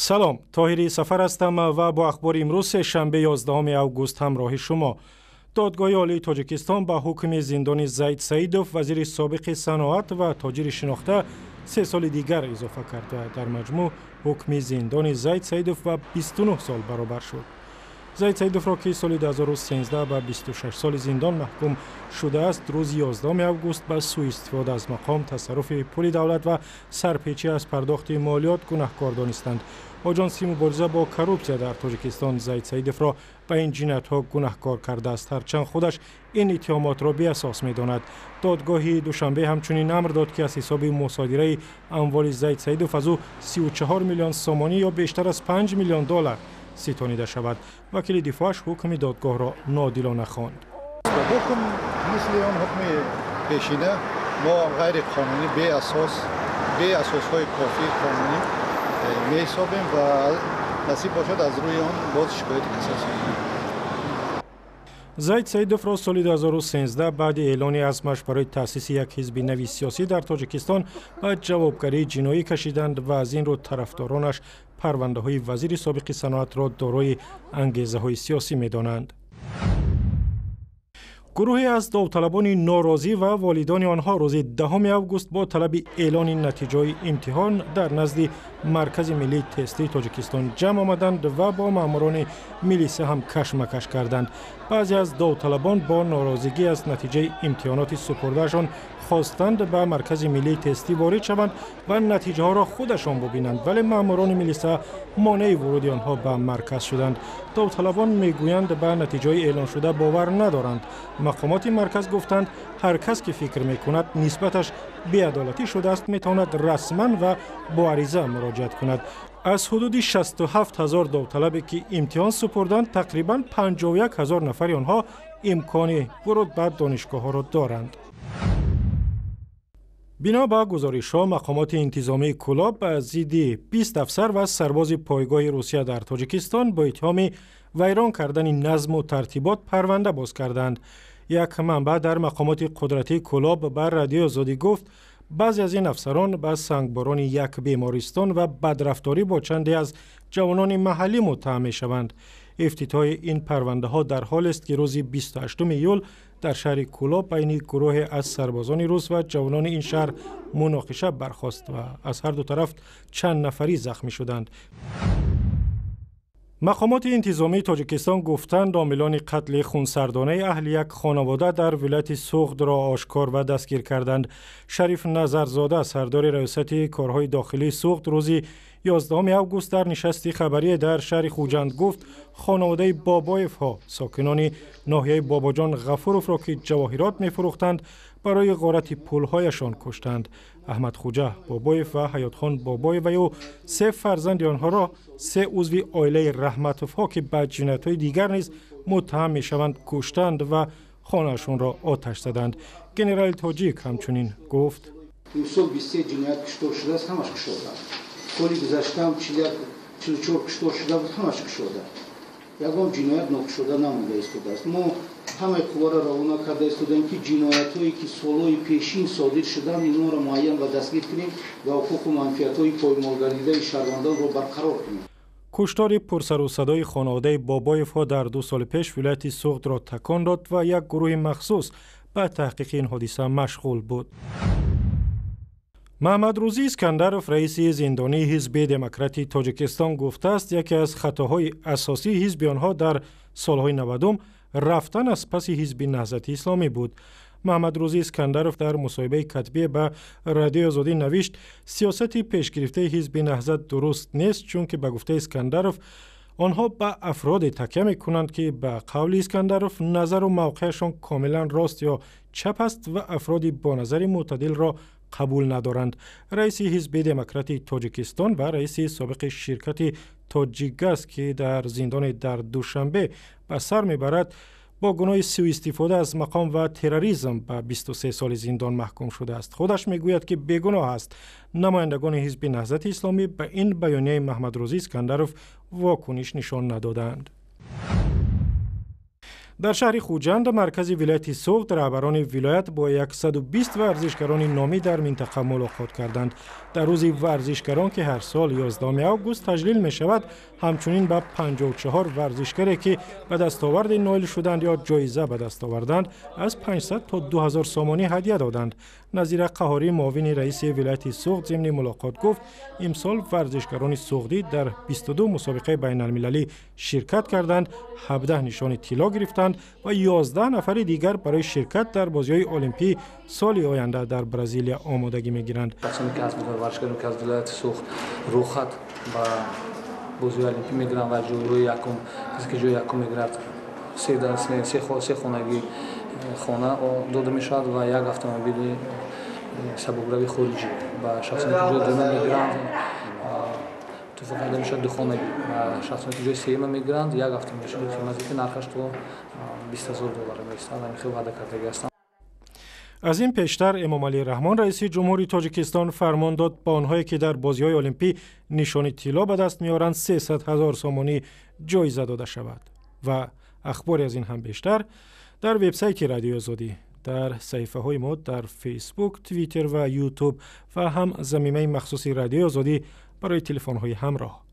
Салом, Тоҳири Сафар ҳастам ва бо ахбори имрӯз, сешанбе, 11 август, ҳамроҳи шумо. Додгоҳи Олии Тоҷикистон ба ҳукми зиндони Зайд Саидов, вазири собиқи саноат ва тоҷири шинохта, 3 соли дигар изофа кард ва дар маҷмӯъ ҳукми зиндони Зайд Саидов ба 29 сол баробар шуд. Зайд Саидовро, ки соли 2013 ба 26 соли зиндон маҳкум шудааст, рӯзи 11 август ба сӯистифода аз мақом, тасарруфи пули давлат ва сарпечӣ аз пардохти молиёт гунаҳкор донистанд. Оҷонси мубориза бо коррупсия дар Тоҷикистон Зайд Саидовро ба ин ҷиноятҳо гунаҳкор кардааст, ҳарчанд худаш ин иттиҳомотро беасос медонад. Додгоҳи Душанбе ҳамчунин амр дод, ки аз ҳисоби мусодираи амволи Зайд Саидов аз ӯ 34 миллион сомонӣ ё бештар аз 5 миллион доллар ситонида шавад. Вакили дифоаш ҳукми додгоҳро ноодилона хонд. Ҳукм мисли он ҳукми пешина мо ғайриқонунӣ, беасос, беасосҳои кофии қонунӣ меҳисобем ва насиб бошад, аз рӯи он боз шикояти кассатсионӣ. Зайд Саидовро соли 2013 баъди эълони азмаш барои таъсиси як ҳизби нави сиёсӣ дар Тоҷикистон ба ҷавобгарии ҷиноӣ кашиданд ва аз ин рӯ тарафдоронаш парвандаҳои вазири собиқи саноатро дорои ангезаҳои сиёсӣ медонанд. Гурӯҳе аз довталабони норозӣ ва волидони онҳо рӯзи 10 август бо талаби эълони натиҷаҳои имтиҳон дар назди Маркази миллии тестии Тоҷикистон ҷамъ омаданд ва бо маъмурони милиса ҳам кашмакаш карданд. Баъзе аз довталабон бо норозигӣ аз натиҷаи имтиҳоноти супурдаашон хостанд ба Маркази миллии тестӣ ворид шаванд ва натиҷаҳоро худашон бубинанд, вале маъмурони милиса монеи вуруди онҳо ба марказ шуданд. Довталабон мегӯянд, ба натиҷаҳои эълоншуда бовар надоранд. Мақомоти марказ гуфтанд, ҳар кас ки фикр мекунад, нисбаташ беадолатӣ шудааст, метавонад расман ва бо ариза муроҷиат кунад. Аз ҳудуди 67 ҳазор довталабе, ки имтиҳон супурданд, тақрибан 51 ҳазор нафари онҳо имкони вуруд ба донишгоҳҳоро доранд. Бино ба гузоришҳо, мақомоти интизомии Кӯлоб ба зидди 20 афсар ва сарбози пойгоҳи Русия дар Тоҷикистон бо иттиҳоми вайрон кардани назму тартибот парванда боз карданд. Як манбаъ дар мақомоти қудратии Кӯлоб ба Радиои Озодӣ гуфт, баъзе аз ин афсарон ба сангборони як бемористон ва бадрафторӣ бо чанде аз ҷавонони маҳаллӣ муттаҳам мешаванд. Ифтитоҳи ин парвандаҳо дар ҳолест, ки рӯзи 28 июл дар шаҳри Кӯлоб байни гурӯҳе аз сарбозони рус ва ҷавонони ин шаҳр муноқиша бархост ва аз ҳарду тараф чанд нафарӣ захмӣ шуданд. Мақомоти интизомии Тоҷикистон гуфтанд, омилони қатли хунсардонаи аҳли як хонавода дар вилояти Суғдро ошкор ва дастгир карданд. Шариф Назарзода, сардори Раёсати корҳои дохилии Суғд, рӯзи 11 август дар нишасти хабарие дар шаҳри Хуҷанд гуфт, хонаводаи Бобоевҳо, сокинони ноҳияи Бобоҷон Ғафуровро, ки ҷавоҳирот мефурӯхтанд, барои ғорати пулҳояшон куштанд. Аҳмадхуҷа Бобоев ва Ҳаётхон Бобоеваю се фарзанди онҳоро се узви оилаи Раҳматовҳо, ки ба ҷиноятҳои дигар низ муттаҳам мешаванд, куштанд ва хонаашонро оташ заданд. Генерали тоҷик ҳамчунин гуфт: Имсол 23 ҷиноят куштор шудааст, ҳамаш кушода. Соли гузаштаам 44 куштор шуда буд, ҳамаш кушода. Ягон ҷиноят нокушода намонда истодааст. Мо ҳамаи қувваро равона карда истодаем, ки ҷиноятҳое, ки солҳои пешин содир шуданд, инҳоро муайян ва дастгир кунем ва ҳуқуқу манфиатҳои поймолгардидаи шаҳрвандонро барқарор кунем. Куштори пурсарусадои хонаводаи Бобоевҳо дар 2 соли пеш вилояти Суғдро такон дод ва як гурӯҳи махсус ба таҳқиқи ин ҳодиса машғул буд. Маҳмадрӯзӣ Искандаров, раиси зиндонии Ҳизби Демократии Тоҷикистон, гуфтааст, яке аз хатоҳои асосии ҳизби онҳо дар солҳои 90-ум рафтан аз паси Ҳизби Наҳзати Исломӣ буд. Маҳмадрӯзӣ Искандаров дар мусоҳибаи катбие ба Радиои Озодӣ навишт, сиёсати пешгирифтаи Ҳизби Наҳзат дуруст нест, чунки, ба гуфтаи Искандаров, онҳо ба афроде такя мекунанд, ки, ба қавли Искандаров, назару мавқеашон комилан рост ё чап аст ва афроди бо назари мӯътадилро қабул надоранд. Раиси Ҳизби Демократии Тоҷикистон ва раиси собиқи ширкати Тоҷикгаз, ки дар зиндоне дар Душанбе ба сар мебарад, бо гуноҳи сӯистифода аз мақом ва терроризм ба 23 соли зиндон маҳкум шудааст. Худаш мегӯяд, ки бегуноҳ аст. Намояндагони Ҳизби Наҳзати Исломӣ ба ин баёнияи Маҳмадрӯзӣ Искандаров вокуниш нишон надоданд. Дар шаҳри Хуҷанд, маркази вилояти Суғд, раҳбарони вилоят бо 120 варзишгарони номӣ дар минтақа мулоқот карданд. Дар рӯзи варзишгарон, ки ҳар сол 11 август таҷлил мешавад, ҳамчунин ба 54 варзишгаре, ки ба дастоварде ноил шуданд ё ҷоиза ба даст оварданд, аз 500 то 2000 сомонӣ ҳадя доданд. Назира Қаҳорӣ, муовини раиси вилояти Суғд, зимни мулоқот гуфт, имсол варзишгарони суғдӣ дар 22 мусобиқаи байналмилалӣ ширкат карданд, 17 нишони тилло гирифтанд ва 11 нафари дигар барои ширкат дар бозиҳои олимпӣ соли оянда дар Бразилия омодагӣ мегиранд. Шахсоне ки аз варзишгароне ки аз вилояти Суғд рӯхат ба бозиҳои олимпӣ мегиранд ва ҷойҳои якум, касе ки ҷои якум мегирад, се хонагӣ хона дода мешавад ва як автомобили сабукрави хориҷӣ. Ба шахсоне ки ҷои дуюма мегиранд, туҳфа карда мешавад ду хонагӣ. Ба шахсоне ки ҷои сеюма мегиранд, як автомобили қимате ки нархаш то 20 000 доллар мерасад. Ҳамин хел ваъда кардагӣ ҳастанд. Аз ин пештар Эмомалӣ Раҳмон, раиси ҷумҳури Тоҷикистон, фармон дод, ба онҳое ки дар бозиҳои олимпӣ нишони тилло ба даст меоранд, 300 ҳазор сомонӣ ҷоиза дода шавад. Ва ахбори аз ин ҳам бештар дар вебсайти Радиои Озодӣ, дар саҳифаҳои мо дар Фейсбук, Твиттер ва Ютуб ва ҳам замимаи махсуси Радиои Озодӣ барои телефонҳои ҳамроҳ.